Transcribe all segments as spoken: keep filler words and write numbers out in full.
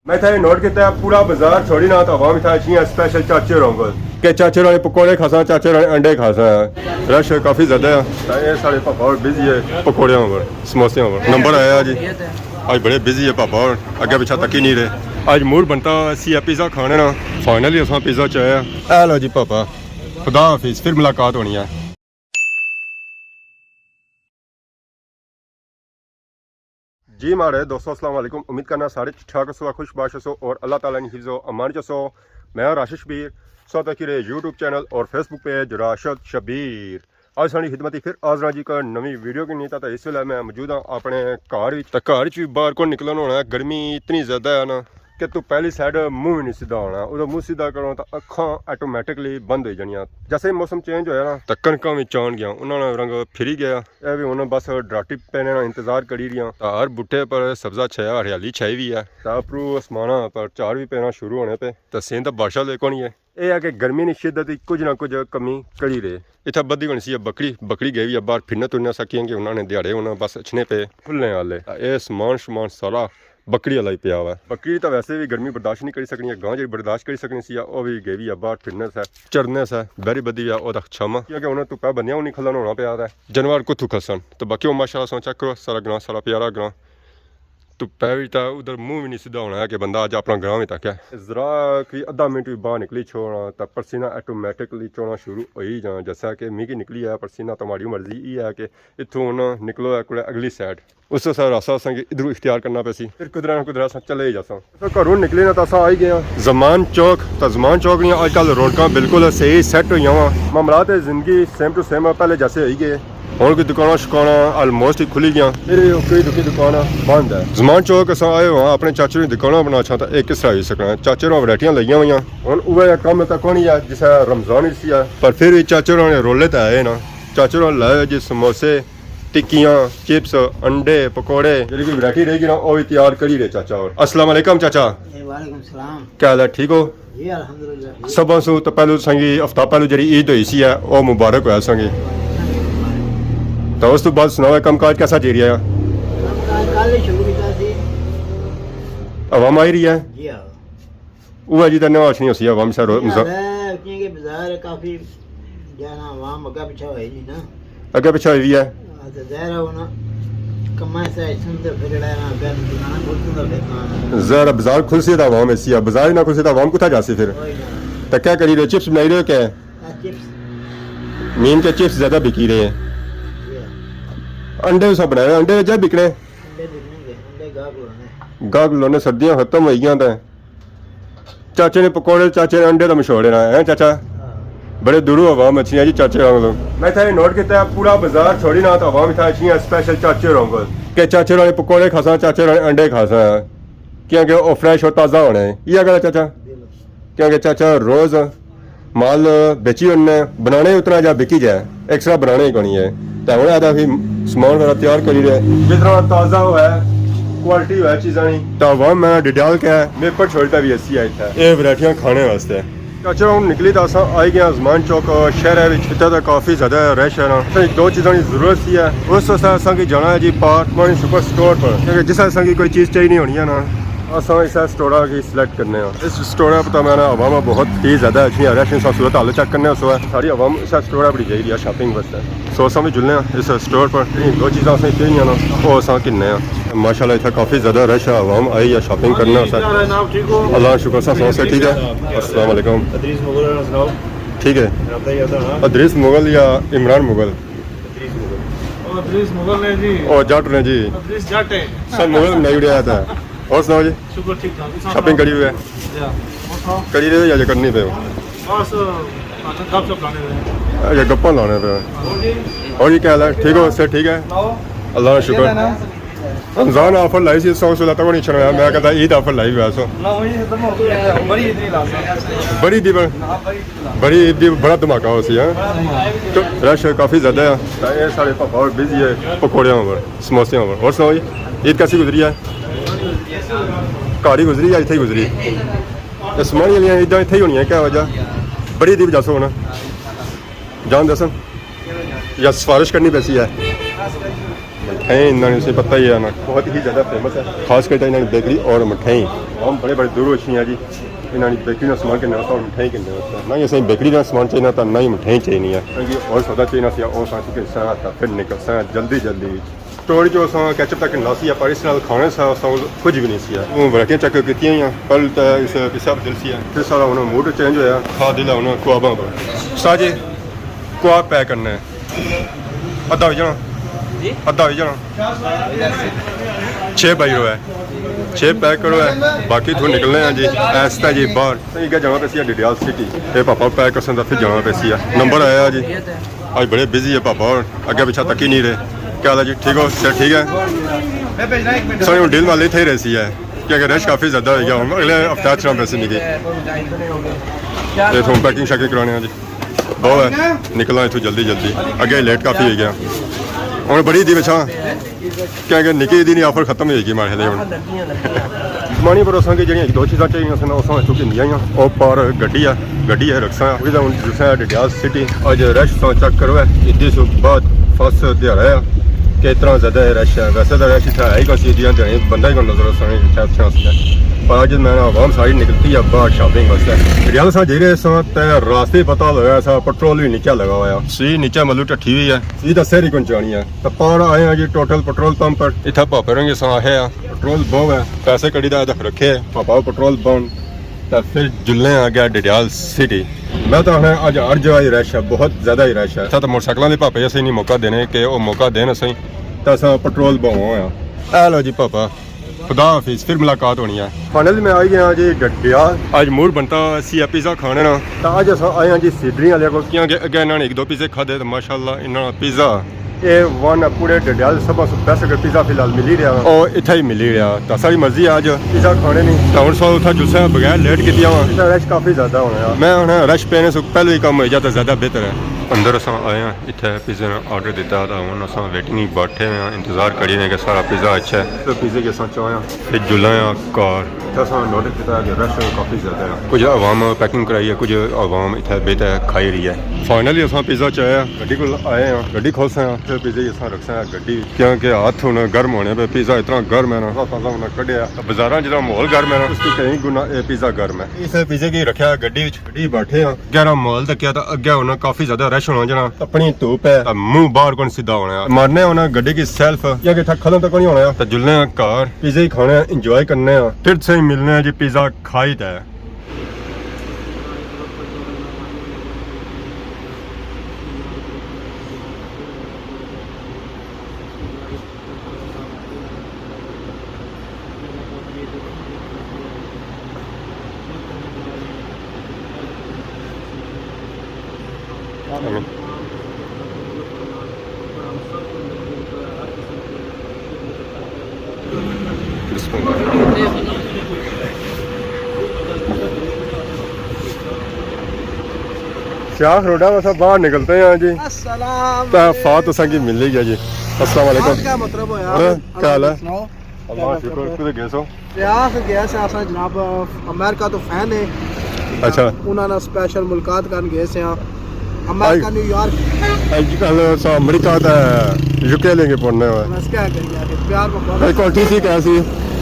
میں اتھا یہ نوٹ کیتا ہے، پورا بازار چھوڑی نا تو عوام اتھا اچھی ہے، اسپیشل چاچے ہوراں کول۔ کہ چاچے ہوراں نے پکوڑے کھاساں، چاچے ہوراں نے انڈے کھاساں۔ رش کافی زیادہ ہے۔ تے اے ساڑے پاپا ہور بزی ہے پکوڑیاں ہور، سموسیاں ہور۔ نمبر آیا جی۔ اج بڑے بزی ہے پاپا ہور، اگے پچھا تکی نہیں رہے۔ اج موڈ بنتا سی پیزا کھانے نا۔ فائنلی اساں پیزا چایا۔ اے لو جی پاپا، خدا حافظ، پھر ملاقات ہونی ہے۔ جی ماڑے دوستو، السلام علیکم۔ امید کرنا سارے ٹھیک ٹھاک ہسو، خوش باش ہسو اور اللہ تعالیٰ نی حفظ و امان چ ہسو۔ میں راشد شبیر، سو تکی رہے یوٹیوب چینل اور فیس بک پیج راشد شبیر۔ اج ساڑی خدمت پھر حاضر ہاں جی، ایک نوی ویڈیو کی نہیں۔ تا اس ویلے میں موجود ہاں اپنے گھر وچ۔ تے گھر وچ بھی باہر کون نکلن ہونا ہے، گرمی اتنی زیادہ ہے نا کہ تو پہلی سائیڈ منہ بھی نہیں سیدھا ہونا۔ ادھر منہ سیدھا کرو تو اکھاں آٹومیٹکلی بند ہو جانیاں۔ جیسے ہی موسم چینج ہویا نا تو کنکاں بھی چان گیا، انہاں نا رنگ پھری گیا۔ اے بھی ہن بس ڈراٹی پینے نا انتظار کری رہیاں۔ تے ہر بوٹے پر سبزہ چھایا، ہریالی چھائی ہوئی ہے۔ تے اپروں آسماناں پر چار بھی پینا شروع ہونے پے۔ تے سین تاں بارشاں لے کونی ہے۔ اے ہے کہ گرمی نی شدت وچ کچھ نہ کچھ کمی کری رہے۔ اتھا بدھی ہونی سی بکری، بکری گئی ہوئی ہے باہر پھرنا ترنا سا، کیاں کہ انہاں نے دیہاڑے ہن بس اچھنے پے کھلنے والے۔ تے اے سامان شمان سارا بکری والا ہی پیا ہوا ہے۔ بکری تاں ویسے بھی گرمی برداشت نہیں کری سکنی، گاں جی برداشت کری سکنی سی، او بھی گئی ہوئی ہے باہر پھرنے سے، چرنے سے، بہری بدھی ہوئی ہے، او تک چھاواں، کیاں کہ انہاں تپا بندیاں ہوں نہیں کھلن ہونا پیا ہے۔ جانور کتھوں کھسن؟ تے باقی او ماشاءاللہ سو چیک کرو، سارا گراں، سارا پیارا گراں۔ تپے وچ تاں ادھر منہ بھی نہیں سیدھا ہونا ہے کہ بندہ اج اپنا گراں وچ تک ہے۔ ذرا کوئی ادھا منٹ بھی باہر نکلی چھوڑنا تاں پسینہ آٹومیٹکلی چونا شروع ہوئی جانا، جیسا کہ میکی نکلی ہے پسینہ، تمہاری مرضی یہ ہے کہ اتھوں ہن نکلو ہے کوئی اگلی سائیڈ۔ اس سے راستہ اساں کی ادھروں اختیار کرنا پیسی، پھر کدرا نہ کدرا اساں چلے ہی جاساں۔ اساں گھروں نکلے نا تاں اساں آئی گئے ہاں زمان چوک۔ تاں زمان چوک نیاں اج کل رونقاں بالکل صحیح سیٹ ہوئیاں واں۔ معاملات زندگی سیم ٹو سیم پہلے جیسے ہوئی گئے۔ ہن کوئی دکاناں شکاناں آلموسٹ ہی کھلی گیاں، پھر بھی کوئی دکی دکاناں بند ہے۔ زمان چوک اساں آئے ہواں اپنے چاچے نی دکاناں بنا چھاں تاں اے کس طرح ہوئی سکنا ہے؟ چاچے ناں ورائٹیاں لگیاں ہوئیاں۔ ہن اوہے جا کم تاں کونی ہے جسے رمضان وچ سی ہے، پر پھر بھی چاچے ناں نے رولے تے آئے نا۔ چاچے ناں لائے جی سموسے، ٹکیاں، چپس، انڈے، پکوڑے، جیڑھی کوئی ورائٹی رہی گی نا، او وی تیار کری رہے چاچا ہور۔ السلام علیکم چاچا۔ اے وعلیکم السلام۔ کیا حال ہے؟ ٹھیک ہو؟ جی الحمدللہ ٹھیک۔ سبھاں سوں تو پہلو سنگی ہفتہ پہلو جیڑھی عید ہوئی سی ہے، او مبارک ہویا سنگی۔ تو اس تو بعد سناؤ، کم کاج کیسا جی رہیا ہے؟ کم کاج کل ہی شروع کیتا سی۔ عوام آئی رہی ہے؟ جی ہاں۔ اوہ جی تے نہ اچھنی ہوسی عوام سا رو-، جی ہاں، مزا-، ہے، کیونکہ بازار کافی جانا عوام اگا پچھا ہوئی نہیں نا۔ اگے پچھے ہوئی وی ہے۔ ہاں، تے ظاہر ہے ہن کماں سے اچھن تے پھر جیڑا ہے نا، اگے دکاناں کھلسن تے پھر کہاں۔ ظاہر ہے بازار کھلسی تاں عوام ایسی ہے، بازار ہی نہ کھلسی تاں عوام کتھا جاسی پھر؟ وہی نا۔ تے کیا کری رہے، چپس بنائی رہے ہو کیا؟ ہاں، چپس۔ مین کے چپس زیادہ بکی رہے ہیں۔ جی ہاں۔ انڈے بھی سب بنائے ہوئے، انڈے جا بکنے؟ انڈے بکنے گے، انڈے گاہک لونے۔ گاہک لونے، سردیاں ختم ہوئی گیاں تے چاچے نے پکوڑے، چاچے نے انڈے تے مشہور ہے نا، ہیں چاچا؟ ہاں۔ بڑے دوروں عوام اچھی ہے جی چاچے ہوراں کولوں۔ میں اتھا یہ نوٹ کیتا ہے، پورا بازار چھوڑی نا تو عوام اتھا اچھی ہے، اسپیشل چاچے ہوراں کول۔ کہ چاچے ہوراں نے پکوڑے کھاساں، چاچے ہوراں نے انڈے کھاساں، کیونکہ وہ فریش اور تازہ ہونے ہیں۔ یہ گل ہے چاچا؟ بالکل۔ کیونکہ چاچا روز مال بیچی ہونے، بنانے اتنا جا بکی جائے، ایکسٹرا بنانے ہی کونی ہے۔ تے ہن ادا بھی سامان وغیرہ تیار کری رہے۔ جتنا تازہ ہوئے، کوالٹی ہوئے چیزاں نی۔ تے عوام میں ڈیڈیال کے میپر چھوڑتا بھی ایسی آئی تھا۔ اے ورائٹیاں کھانے واسطے۔ چاچا ہن نکلی تے اساں آئی گئے آں زمان چوک شہر وچ، اتھا تے کافی زیادہ رش ہے نا۔ اساں کی دو چیزاں نی ضرورت سی ہے۔ اس واسطے اساں کی جانا ہے جی پارک مانی سپر سٹور پر۔ کیونکہ جس اساں کی کوئی چیز چاہیے نہیں ہونی ہے نا، اساں اس سٹور کی سلیکٹ کرنے ہاں۔ اس سٹور پر تو میں نا عوام بہت ہی زیادہ اچھی ہے، رش، صورت حال چیک کرنے اس وقت ساری عوام اس سٹور پر جائی رہی ہے شاپنگ واسطے۔ سو اساں بھی جلنے ہاں اس سٹور پر، جیہڑی دو چیزاں اساں چاہیے نا، وہ اساں کنے ہاں۔ ماشاءاللہ اتھا کافی زیادہ رش ہے، عوام آئی ہے شاپنگ کرنے واسطے۔ کیا حال ہے جناب، ٹھیک ہو؟ اللہ کا شکر، سب سناؤ، صحت ٹھیک ہے؟ السلام علیکم۔ ادریس مغل ہے جناب۔ ٹھیک ہے۔ رابطہ ہی ہوتا ہے نا۔ ادریس مغل یا عمران مغل؟ ادریس مغل۔ او، ادریس مغل نے جی۔ او جٹ نے جی۔ ادریس جٹ ہے۔ سب مغل بنائی اڑیا تھا۔ اور سناؤ جی؟ شکر ٹھیک ٹھاک۔ شاپنگ کری ہوئی ہے؟ جی ہاں۔ اور سناؤ؟ کری رہے ہو یا جو کرنی پے ہو؟ بس، گپ شپ لانے پے۔ اچھا، گپاں لانے پے۔ اور جی؟ اور جی کیا حال ہے؟ ٹھیک ہو؟ سب ٹھیک ہے؟ سناؤ۔ اللہ کا شکر۔ رمضان آفر لائی سی، سو سو لتا کو نہیں چھڑایا، میں کہتا عید آفر لائی ہویا سو۔ نہ، وہی ختم ہو گیا، بڑی عید نہیں لا سکتا۔ بڑی عید پر؟ ہاں، بڑی عید لا۔ بڑی عید دی بڑا دھماکہ ہو سی، ہاں؟ تو رش کافی زیادہ ہے۔ اے سارے پاپا اور بزی ہے پکوڑیاں پر، سموسیاں پر۔ اور سناؤ جی، عید کیسی گزری ہے؟ گھر ہی گزری یا اتھے ہی گزری؟ اے سمانی والیاں عیداں اتھے ہی ہونی ہیں، کیا وجہ؟ بڑی عید دی وجہ سے ہونا۔ جان دسن؟ یا سفارش کرنی پیسی ہے؟ ہیں، انہاں نے اسے پتہ ہی ہے نا، بہت ہی زیادہ فیمس ہے، خاص کر انہاں نے بیکری اور مٹھائی۔ ہم بڑے بڑے دور ہوشی ہیں جی، انہاں نے بیکری نا سامان کے نام اور مٹھائی کے نام۔ نہ ہی اسے بیکری نا سامان چاہیے نا، تو نہ ہی مٹھائی چاہیے ہے۔ کیونکہ اور سودا چاہیے سی، اور ساتھ کے ساتھ پھر نکل سا جلدی جلدی۔ سٹور جو اساں کیچ اپ تک لاسی ہے، پر اس نال کھانے سا، اساں کول کچھ بھی نہیں سی ہے۔ وہ ورقیاں چیک کیتیاں ہوئیاں، پہلے تو اس پیسہ بدل سی ہے، پھر سارا انہاں موڈ چینج ہویا، کھا دل انہاں خواباں پر۔ استاد جی، خواب پیک کرنا ہے، ادھا ہوئی جانا، جی؟ ادھا ہوئی جانا۔ چھ بائی رو ہے، چھ پیک کرو ہے، باقی تو نکلنے ہیں جی، ایستا جی باہر۔ یہ جانا پیسی ہے ڈڈیال سٹی، یہ پاپا پیک کرسن تو پھر جانا پیسی ہے۔ نمبر آیا جی۔ آج بڑے بزی ہے پاپا، اور اگے پیچھے تکی نہیں رہے۔ کیا حال ہے جی؟ ٹھیک ہو؟ صحت ٹھیک ہے؟ سر، ہوں ڈیل والے اتھے ہی رہسی ہے، کیونکہ رش کافی زیادہ ہوئی گیا۔ ہوں اگلے ہفتے اچھنا پیسے نہیں گئے۔ یہ تو ہوں پیکنگ شیکنگ کرانے ہیں جی۔ بہو ہے، نکلنا اتھوں جلدی جلدی، اگے لیٹ کافی ہوئی گیا۔ ہوں بڑی دی بچا۔ کیونکہ نکی دی نی آفر ختم ہوئی گئی ماڑے خیال ہن۔ مانی پر اساں کی جڑیاں ایک دو چیزاں چاہیے سن، اساں اتھوں گھندیاں آئیاں۔ او پار گڈی ہے، گڈی ہے رکھساں۔ اے ہن جلساں ڈڈیال سٹی۔ اج رش ساں چیک کرو ہے، عیدی سو بعد فرسٹ دیہاڑا ہے کہ اتنا زیادہ رش ہے۔ ویسے تو رش اتھا ہے ہی کوئی، عیدیاں دیہاڑے بندہ ہی کوئی نظر اساں کی اتھا اچھا سی۔ پر اج میں نا عوام ساری نکلتی ہے باہر شاپنگ واسطے۔ ڈڈیال ساں جی رہے ساں تے راستے پتہ لگا سا پٹرول بھی نیچے لگا ہوا ہے۔ سی نیچے مطلب ٹٹھی ہوئی ہے۔ سی دا سر ہی کون جانی ہے۔ تے پار آئے ہاں جی ٹوٹل پٹرول پمپ پر۔ اتھا پاپے رنگ ساں آخیا ہے، پٹرول بہو ہے، پیسے کڑی دا ادھر رکھے، پاپا پٹرول بہن، تے پھر جلنے آ گیا ڈڈیال سٹی۔ میں تو آخنا اج ہر جگہ ہی رش ہے، بہت زیادہ ہی رش ہے۔ اتھا تو موٹر سائیکلاں دے پاپے اسے نہیں موقع دینے کہ وہ موقع دین اسے، تے اساں پٹرول بہو ہاں۔ اے لو جی پاپا، خدا حافظ، پھر ملاقات ہونی ہے۔ فائنلی میں آئی گیا جی ڈڈیال۔ اج موڈ بنتا سی پیزا کھانے نا۔ تے اج اساں آئے ہاں جی سیڈری والے کول۔ کیونکہ اگے انہاں نے ایک دو پیزے کھادے تے ماشاءاللہ انہاں نا پیزا اے ون ہے، پورے ڈڈیال سب سے بیسٹ اگر پیزا فی الحال ملی رہیا۔ او اتھا ہی ملی رہیا۔ تے ساری مرضی ہے اج پیزا کھانے نی۔ تے ہن سو اتھا جلسے بغیر لیٹ کیتی آواں۔ اتھا رش کافی زیادہ ہونا ہے۔ میں ہن رش پینے سے پہلے ہی کم ہوئی جاتا زیادہ بہتر ہے۔ اندر اساں آئے ہاں۔ اتھے پیزے نا آرڈر دیتا تھا، ہن اساں ویٹنگ ہی بیٹھے ہیں، انتظار کری رہے ہیں کہ سارا پیزا اچھا ہے۔ تے پیزے کی اساں چاہیاں۔ تے جلاں آں کار۔ اتھے اساں نوٹس کیتا کہ رش کافی زیادہ ہے۔ کچھ عوام پیکنگ کرائی ہے، کچھ عوام اتھے بیٹھے کھائی رہی ہے۔ فائنلی اساں پیزا چاہیا، گڈی کول آئے ہیں، گڈی کھولساں ہیں۔ تے پیزے کی اساں رکھساں ہیں گڈی، کیونکہ ہاتھ ہن گرم ہونے پہ، پیزا اتنا گرم ہے نا، تازہ تازہ ہن کڈیا۔ بازاراں جتنا ماحول گرم ہے نا، اس تو کئی گنا اے پیزا گرم ہے۔ اس پیزے کی رکھیا گڈی وچ۔ گڈی بیٹھے ہاں، گہرا ماحول تکیا تاں اگے ہونا کافی زیادہ رش ہونا جنا۔ اپنی دھوپ ہے تاں منہ باہر کون سیدھا ہونا ہے۔ مارنے ہونا گڈی کی سیلف، یا کہ اتھا ختم تک نہیں ہونا ہے۔ تاں جلنے آں گھر، پیزے ہی کھانے آں، انجوائے کرنے آں۔ پھر سے ہی ملنے آں جی پیزا کھائی تے۔ شاخ روڈا واسا باہر نکلتے ہیں جی۔ السلام۔ تو فات اساں کی مل ہی گیا جی۔ السلام علیکم۔ فات کا مطلب ہو یار؟ اور کیا حال ہے؟ سناؤ۔ اللہ شکر، کدھر گئے سو؟ ریاض گئے سے اساں جناب، امریکہ تو فین ہے۔ اچھا۔ انہاں نال سپیشل ملاقات کرن گئے سے ہاں۔ امریکہ، آئی، نیو یارک۔ اج کل سا امریکہ تے یو کے لے کے پڑھنے ہوئے۔ بس کیا کریے، پیار محبت۔ اے کوٹھی سی کیا سی؟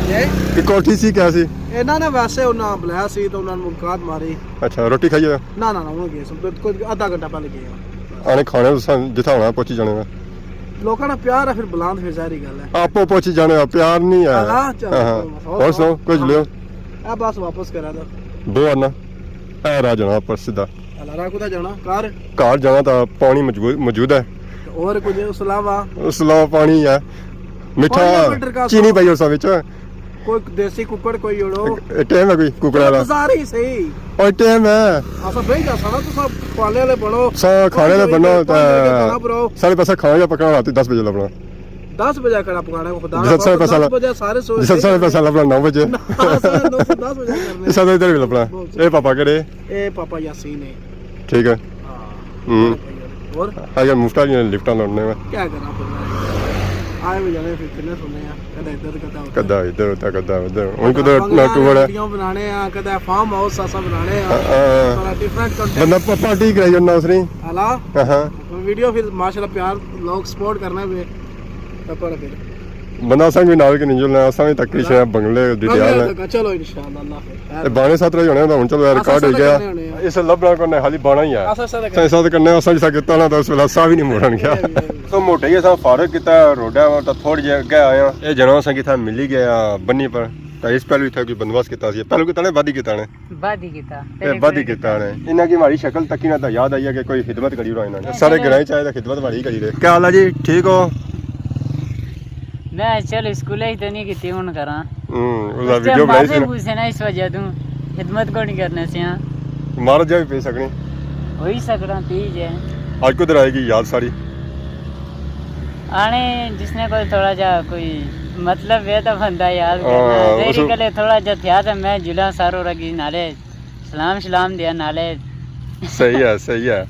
جی؟ اے کوٹھی سی کیا سی؟ انہاں نے ویسے انہاں بلایا سی تو انہاں نے ملاقات ماری۔ اچھا، روٹی کھائی ہے؟ نہ، نہ، نہ، ہن گئے سن، بالکل آدھا گھنٹہ پہلے گئے ہاں۔ آنے کھانے تساں جتھا ہونا پہنچی جانے میں۔ لوکاں نا پیار ہے، پھر بلان تے پھر ظاہری گل ہے۔ آپو پہنچی جانے، پیار نہیں ہے۔ ہاں، چلو، ہاں، ہاں۔ کوئی مسئلہ اور سناؤ، کچھ لو۔ اے بس واپس کرا دو۔ بو آنا۔ اے راہ جانا پر سیدھا۔ اللہ راہ کتھا جانا؟ گھر؟ گھر جانا تھا، پانی موجود، موجود ہے۔ اور کچھ اس علاوہ؟ اس علاوہ پانی ہے۔ میٹھا، پانی کا چینی پائی اس وچ۔ کوئی دیسی ککڑ کوئی جوڑو۔ اے ٹائم ہے کوئی ککڑ والا؟ بازار ہی صحیح۔ اور ٹائم ہے۔ اساں بہی جا ساں، تساں کھانے والے بنو۔ سا کھانے والے بنو، کھانے والے بنو۔ سارے پاسے کھانا جا پکنا رات دس بجے لبنا۔ دس بجے کھانا پکانا، خدا جس سارے پاسے دس بجے سارے سو جس سارے پاسے لبنا نو بجے۔ نو سے دس بجے کرنے۔ اس طرح ادھر بھی لبنا۔ بہت اے پاپا کہڑے؟ اے پاپا یاسین ہے۔ ٹھیک ہے۔ ہاں۔ ہوں۔ اور؟ اگر مفتا نہیں لفٹاں لوٹنے میں۔ کیا کرنا پڑنا ہے؟ آئے ہوئے جانے پھر کنے سننے ہیں، کدا ادھر، کدا ادھر۔ کدا ادھر ہوتا، کدا ادھر۔ ہن کدا نہ ٹور ہے۔ ویڈیو بنانے ہیں، کدا فارم ہاؤس اسا بنانے ہیں۔ ہاں، ہاں۔ سارا ڈفرنٹ کنٹینٹ۔ بندہ پ-، پارٹی کرائی جانا اس نے۔ ہلا؟ ہاں، ہاں۔ ویڈیو پھر ماشاءاللہ پیار لوگ سپورٹ کرنا پہ۔ بندہ اساں کوئی نال کے نہیں جلنا، اساں بھی تکڑی شے بنگلے دی ڈیال ہے۔ چلو انشاءاللہ اللہ خیر۔ تے بانے ساتھ رہی ہونے، ہن چلو یار، ریکارڈ ہو گیا۔ اس لبنا کو نہ خالی بانا ہی ہے۔ اساں ساتھ کرنے، اساں جسا کیتا نا، تو اس ویلے ساہ بھی نہیں موڑن گیا۔ تو موٹے ہی اساں فارغ کیتا، روڈا تے تھوڑی جے اگے آیا۔ اے جنا اساں کتھا ملی گیا بنی پر، تے اس پہلو اتھا کوئی بندوبست کیتا سی، پہلو کیتا نے، بعد ہی کیتا نے۔ بعد ہی کیتا، اے پہلے بعد ہی کیتا نے۔ انہاں کی ہماری شکل تکی نا، تو یاد آئی ہے کہ کوئی خدمت کری رہا انہاں نے۔ سارے گرائیں چاہے تو خدمت ہماری کری رہے۔ کیا حال ہے جی؟ ٹھیک ہو؟ میں چل اسکولے ہی تے نہیں کیتی، ہن کراں۔ ہوں، اس اس ٹائم ویڈیو بنائی سی مارے نا۔ پوچھے نا، اس وجہ تو خدمت کو نہیں کرنے سے ہاں۔ مارا جا بھی پی سکنے۔ ہوئی سکنا پی جائے۔ اج کدھر آئے گی یاد ساری؟ آنے جس نے کوئی تھوڑا جا کوئی مطلب ہے تو بندہ یاد کرنا۔ ہاں، میری اس گلے تھوڑا جا تھیا تو میں جلا سارو رگی نالے سلام شلام دیا نالے۔ صحیح ہے، صحیح ہے۔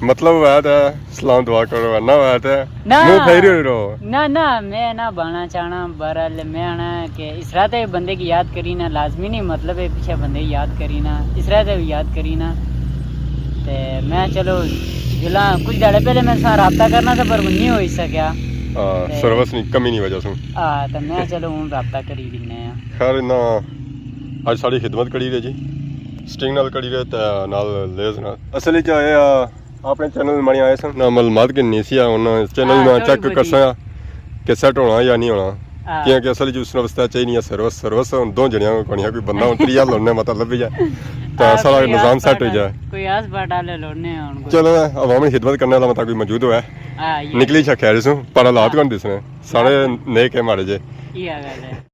مطلب ہوا تھا سلام دعا کرو، نہ ہوا تھا نہ۔ منہ پھیری ہوئی رہو۔ نہ، نہ، میں نہ بانا چاہنا، بہرحال میں آنا کہ اس طرح تے بندے کی یاد کری نا، لازمی نہیں مطلب ہے پیچھے بندے کی یاد کری نا، اس طرح تے بھی یاد کری نا۔ تے میں چلو جلا کچھ دہاڑے پہلے میں سا رابطہ کرنا تھا پر وہ نہیں ہوئی سکیا۔ ہاں، تے سروس نہیں، کمی نہیں وجہ سوں۔ ہاں، تے میں چلو ہوں رابطہ کری دینے ہیں۔ خیر، انہاں اج ساڑی خدمت کری رہے جی، سٹنگ نال کری رہے تے نال لیز نال۔ اصل وچ اے آ، اپنے چینل ماڑی آئے سن، نہ معلومات گھننی سی، ہن چینل ہاں، نا چوڑی چیک بوجھی۔ کرساں کہ سیٹ ہونا یا نہیں ہونا، ہاں۔ کیونکہ اصل وچ اس واسطے چاہیے نہیں ہے سروس، سروس ہن دو جنیاں کونیاں، کوئی بندہ ہن تریا لوڑنے مطلب لبھی جائے، تے ہاں، سارا کوئی نظام آس سیٹ ہوئی پاس جائے۔ کوئی آس پاس والے لوڑنے ہن کوئی۔ چلو، عوامی خدمت کرنے والا مطلب کوئی موجود ہوا ہے۔ ہاں، یہ نکلی چا خیر سوں، پر حالات ہاں۔ کون دسنے، سارے ہاں۔ نیک ہے ماڑے جے۔ یہ گل ہے۔